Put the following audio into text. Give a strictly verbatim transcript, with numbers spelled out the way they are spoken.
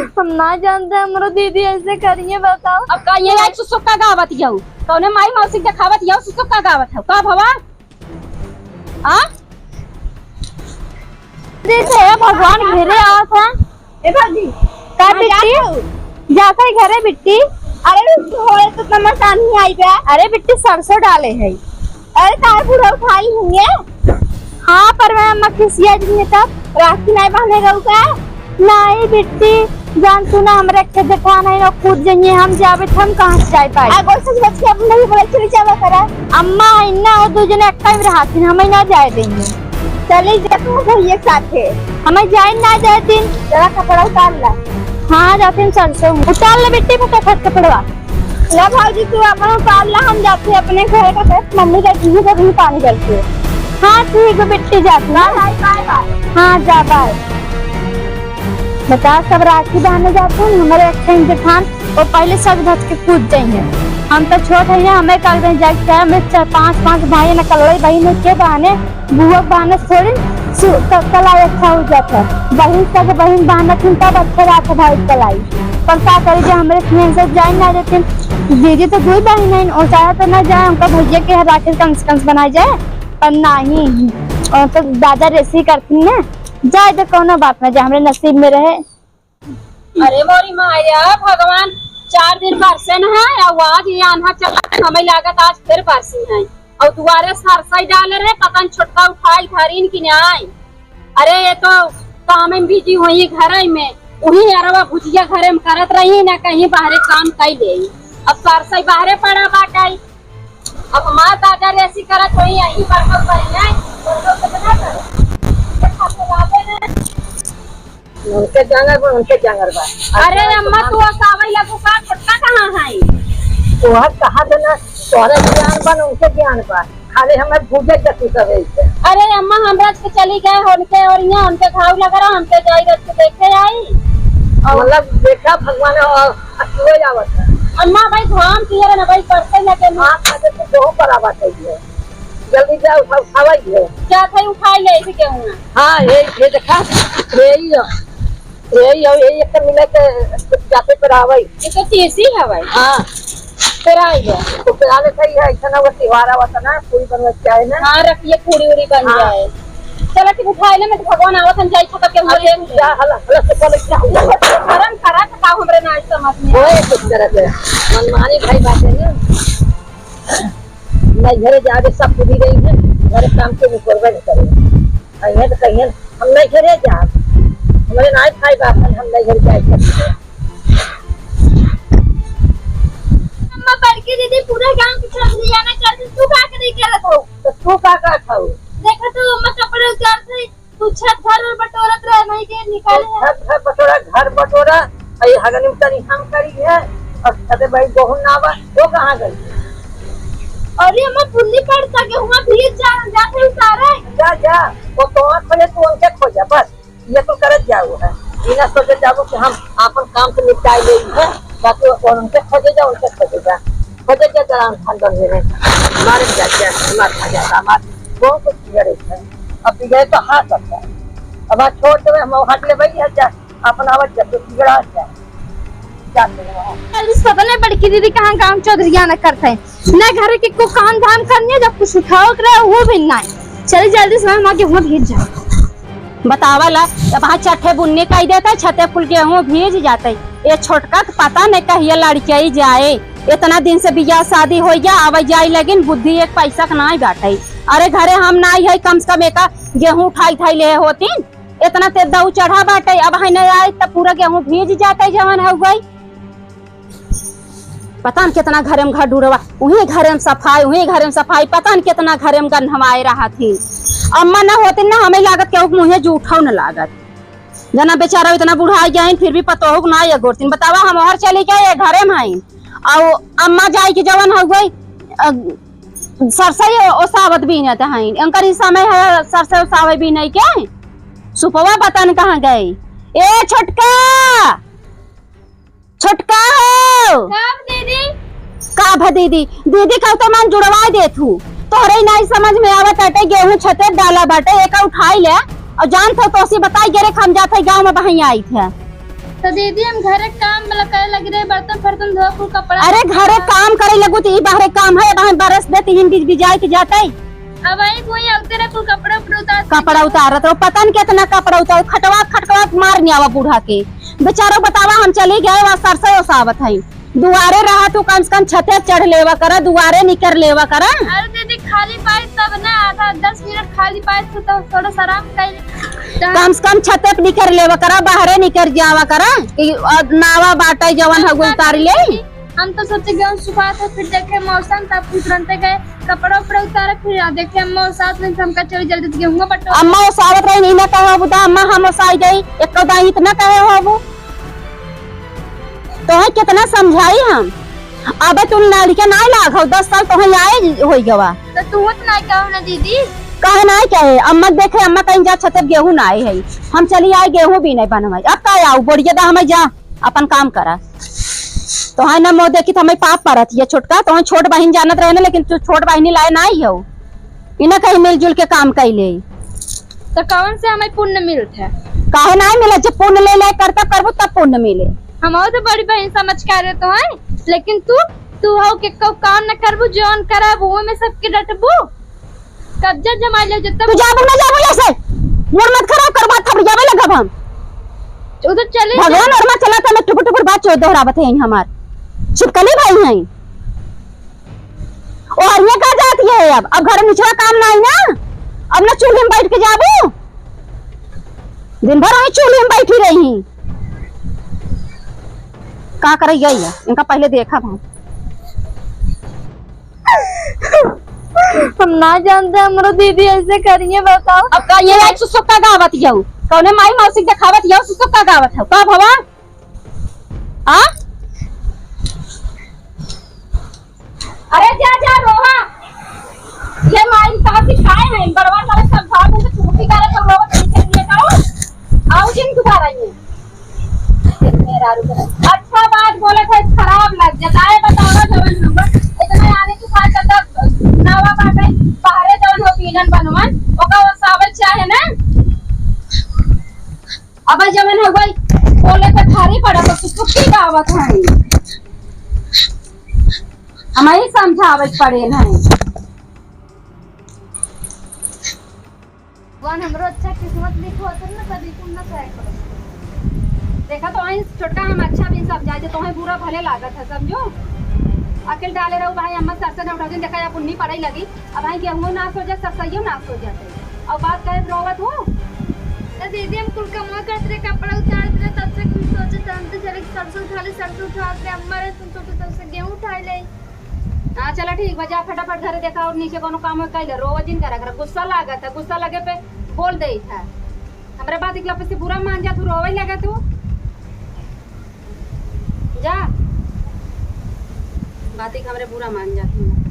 हम ना जानते, हमरो दीदी ऐसे करिए, बताओ। अब का ये आई सुसुक्का गावत यऊ? कौने माई मौसी देखावत यऊ सुसुक्का गावत हऊ? का भवा? आ? जैसे हे भगवान घेरे आवत है। ए भौजी, का हाँ, बिट्टी? जात हऊ? जात है घरे बिट्टी। अरे, होए तो नमक आनी आई बे। अरे बिट्टी, सरसों डाले है। अरे, तार बूढ़ा उठाई हुए। हाँ, पर मैं अम्मा खिसिया जी तब। राखी नहीं बांधे गऊ का? नहीं बिट्टी, जान तू ना, हमरे एक ठे जेठान है ना, कूद जइए, हम जाबे तो हम कहाँ से जाए पाए? आ, गोल सच बच के अपन नहीं बोले, चली जावा करा। अम्मा है ना, वो दू जने एक टाइम रहती, हमें ना जाए देंगे। चली जा तू भैया के साथे। हमें जाए ना जाए दिन। जरा कपड़ा उतार ला। हाँ, जाते हैं सरसों। उतार ले बिट्टी फटाफट कपड़वा। ला भौजी, तू अपन उतार ला, हम जाते हैं अपने घर का, बस मम्मी का चूल्हे का भी पानी करके। हाँ, ठीक है बिट्टी, जाती हूँ। Bye, bye, bye, bye. हाँ, जा, बाय। बता, सब राखी बांधे जाते हैं, हमारे अखंड जेठान, वो पहले सज धज के कूद जाइए। हम तो छोट है, हमें का दिन जाए, क्या हमें चार, पाँच, पाँच भाई न, कल्ले भाई न के बहाने बुआ के बहाने से थोड़ी सु-, क-, कलाई अच्छा हो जाता है। बहिन सगे बहिन बहाना थी तब अच्छा रहता भाई कलाई। पर का करी जे हमरे से जाए ना देते। दीदी तो दुई बहिन है, और चाहे तो ना जाए, उनका भैया के यहाँ राखी कंस कंस बनाए जाए, पर नहीं, और तो दादा रेसी करती ना, जाए तो कोनो बात ना, जे हमरे नसीब में रहे। अरे मोरी माया, भगवान, चार दिन बरसे न है, और आज ये आन्हा चला, हमें लागत आज फिर बरसी है। और दुआरे सरसई डाले रहे, पता न छोटका उठाई धरीन कि नाई। अरे ये तो काम में बिजी हुई घरे में, उही अरवा भुजिया घरे में करत रही ना, कहीं बाहरे काम कई ले। अब सरसई बाहरे पड़ा बाटे, अब हमार दादा रेसी करत होई, यही बरकत करी है, बरकत कितना करे? ये खाते लागे ना। उनके जांगर बा, उनके जांगर बा। अरे अम्मा, तू असावई लगू का? छोटका कहाँ है? तोहर कहा देना, तोहरे ज्ञान बा, उनके ज्ञान बा। खाली हमें बुझे के तू सब ऐसे। अरे अम्मा, हम रच के चली गए उनके, और यहाँ उनके घाव लग रहा, हमके जाई रच के देखे आई। और मतलब देखा भगवान और अथुए आवत है। अम्मा भाई, घाम किहे रहे ना भाई, परसे लगे ना। हाँ, खाते तो बहुत बड़ा बात है ये। जल्दी जा, उठा, उठावा ये। क्या था, उठा ले इसे क्यों ना? हाँ, ये, ये देखा, ये ही है। यही हो, यही एक मिले के जाते पर आवई। ये तो तीसी हवई। हाँ। फिर आई है। तो फिर आले सही है, ऐसा ना वो त्योहार आवत ना, पूरी बनवे के चाहे ना। हाँ, रखिए, पूरी उरी बन हाँ। जाए। चला कि उठाए ना, मैं तो भगवान आवत हम जाई छपक के हुआ अरे, देख ले। जा, हला, हला से बोले क्या हुआ? गरम करा था का हमरे ना समझ में। ओए, कुछ करत है। मनमानी भाई बात है ना। नैहरे जाबे सब पूरी रही है, घरे काम के ऊपर बन करे। कहिए तो कहिए, हम नैहरे जाब, हमरे नाई खाई बाप, हम नैहरे जाए सकते। अम्मा, बड़की दीदी पूरा गांव के छोड़ दिया ना, कर तू का करे करत हो? तो तू का करत हो? देखो तू अम्मा कपड़े उतार दे। तू छत घर और बटोरत रहे, नहीं के निकाले तो है। छत घर बटोरा, घर बटोरा, और ये हगनी में तनी हम करी है, और छते भाई बहू ना बा, वो कहाँ गई? और ये मैं फुल्ली पड़ सके हुआ, भीज जा, जाते ही सारे। जा, जा, वो तो आँख खोले, तू उनके खोजा, बस, ये तो करत जाओ है। ये ना सोचे जाओ कि हम आपन काम से निपटाए ले है, बाकी वो उनके खोजे जा, उनके खोजे जा, खोजे जा, जरा हम खानदान में रहे। हमारे क्या, क्या, हमारे खा जाता, हमारे बहुत कुछ बिगड़े है। अब बिगड़े तो हाथ रखा। अब आज छोड़ देवे, हम हट ले भाई, जा, अपन आवत जब तो बिगड़ा जा। जा ले वहाँ। कल इस पता नहीं बड़की दीदी कहाँ काम चौधरिया न करते हैं। न घर के को काम धाम करने, जब कुछ उठाओ करे, वो भी नहीं। चल जल्दी से हम आगे वहाँ भीज जाए। बतावा ला, अब हाँ चट्ठे बुन्नी कई देता, छते कुल गेहूं भीज जाते। ये छोटका के पता नहीं कहिए लड़कियाई जाए। इतना दिन से बियाह शादी हो गया, आवे जाए, लेकिन बुद्धि एक पैसा के नाई बाटे। अरे घरे हम नाई है, कम से कम एका गेहूं उठाई थाई ले होतीन। इतना ते दऊ चढ़ा बाटे, अब है नहीं आए तब पूरा गेहूं भीज जाते, जवन हो गई। पता न कितना घरे में घर डूरवा, उही घरे में सफाई, उही घरे में सफाई, पता न कितना घरे में गन्हवाए रहत ही। अम्मा न होती न, हमें लागत केहू के मुँहे जूठौ न लागत। जना बेचारा इतना बुढ़ा गया है, फिर भी पतोहू के ना ये गोरतीन। बतावा, हम ओहर चली गए, ये घरे में हईन। अउ अम्मा जाए के जवन हो गई, अ, सरसई ओसावत बीनत हईन। एनकर ई समय है, सरसई ओसावे बीने के। सुपवा पता न कहाँ गई। ए छोटका! छोटका हो। का भ दीदी? का भ दीदी? दीदी कहू तो मन जुड़वा देत हूँ। तोहरे ही नाई समझ में आवत बाटे, गेहूं छते डाला बाटे, एका उठाई ले। और जान थो तोसी बताई गेरे हम जात है गाँव में बहई आई थे। तो दीदी, हम घरे काम वाला करे लगी रहे, बर्तन फर्तन धो, कुल कपड़ा अरे, घरे काम करे लगू तो ई बाहरे काम है, बाहर बरस देती हिन बीज बिजाए के जाते। अब आई कोई आउते रहे, कुल कपड़ा उपड़ा उतार, कपड़ा उतारत रहो, पता न कितना कपड़ा उतार, खटवा खटवा मार न्यावा बूढ़ा के। बेचारो बतावा, हम चली गए, वहाँ सरसों ओसावत है, दुआरे रहा तू, कम से कम छते चढ़ लेवा करा, दुआरे निकर लेवा करा। अरे दीदी, खाली पाई तब ना, आधा दस मिनट खाली पाई तू तो थोड़ा सा आराम कर। कम से कम छते पे निकर लेवा करा, बाहरे निकर जावा करा कि, अ, नावा बाटे जवन हगुल उतार ले। हम तो सोचे गेहूं सुखात है, फिर देखे मौसम, तब फिर तुरंते गए कपड़ा उपड़ा उतारे, फिर आ देखे अम्मा साथ में, हमका चली जल्दी से गेहूं बटो। अम्मा ओसावत रही, नहीं ना कहे होबू, दा अम्मा हम ओसाई गई, एक दाई इतना कहे होबू। तोहे कितना समझाई हम, अब तू लड़के ना लाग हो, दस साल तोहे आए होई गवा। तो तू तो ना कहो ना दीदी। कहे ना कहे, अम्मा देखे, अम्मा कहीं जा छते गेहूं ना आए है, हम चली आए गेहूं भी नहीं बनवाई, अब का आऊ, बोरिया दा हमें जा। अपन काम करा। तोहई ना मोह देखी त हमें पाप परत, ये छोटका, तोहई छोट बहिन जानत रहे ना, लेकिन तू छोट बहिनी लाए ना आई हो। इना कहीं मिलजुल के काम कैले। तो कौन से हमें पुण्य मिलत है? काहे ना मिले? जब पुण्य ले ले करता करबू तब पुण्य मिले। हम तो बड़ी बहिन समझ के रहे तो है, लेकिन तू, तू हो के को काम न करबू, जौन करब वो में सबके डटबू। कब्जा जमा ले जब तू जाबू ना जाबू ऐसे। मूड मत खराब कर, बात थपड़ियावे लगब हम। वो तो चले भगवान जा। और मत चला, तमे टुकुर टुकुर बात चो दोहरावत है हमार। छिपकली भाई हैं। और ये का जाती है अब? अब घर में निचवा काम ना आई ना, अब ना चूल्हे में बैठ के जाबू। दिन भर वहीं चूल्हे में बैठी रही। का करे गई है? इनका पहले देखा भाई। हम ना जानते, हमरो दीदी ऐसे करिए, बताओ। अब का ये आई सुसुक्का गावत जाऊ? कौने माई मौसी देखावत जाऊ सुसुक्का गावत है? का भवा? आ? अरे जा, जा, रोहा। ये माई का सिखाए हैं, बड़वा सारे सब भाग में से छुट्टी करे तो रोवा कैसे लिए जाओ? आओ जिन दोबारा ये। मेरा रुक। अच्छा बात बोले थे, खराब लग जाता है, बताओ जवन हम इतना आने की बात करता, नवा बात है, बाहरे जवन हो पीनन बनवन, ओका वसावल चाहे ना। अब जवन हो गई, बोले तो थारी पड़ा, तो सुसुक्की गावत है। हम ही समझावे के पड़े ना। भगवान हमरो अच्छा किस्मत लिखो होतन ना, तभी तुम ना सहे करो। देखा तो वहीं छोटका हम अच्छा भी समझाए थे, तो वहीं बुरा भले लागत है, समझो। अकेल डाले रहो भाई, अम्मा सरसों ना उठाओ, देखा या पुन्नी पड़े लगी, अब भाई गेहूं नाश हो जाए, सरसों नाश हो जाते। और बात करे रोवत हो। तो दीदी हम कुल कमवा करत रहे, कपड़ा उतारत रहे, तब से कुछ सोचे, तब से चले सरसों उठा ले, सरसों उठात रहे, अम्मा रहे, तुम सोचे तब से गेहूं उठा ले। हाँ, चला ठीक बा, जा फटाफट घरे देखा और नीचे कोनो काम हो कइले, रोवा जिन करा कर, गुस्सा लागत है, गुस्सा लगे पे बोल देइत है। हमरे बात इकला पे से बुरा मान जा, तू रोवे लगा तू। जा, बात एक हमरे बुरा मान जा तू।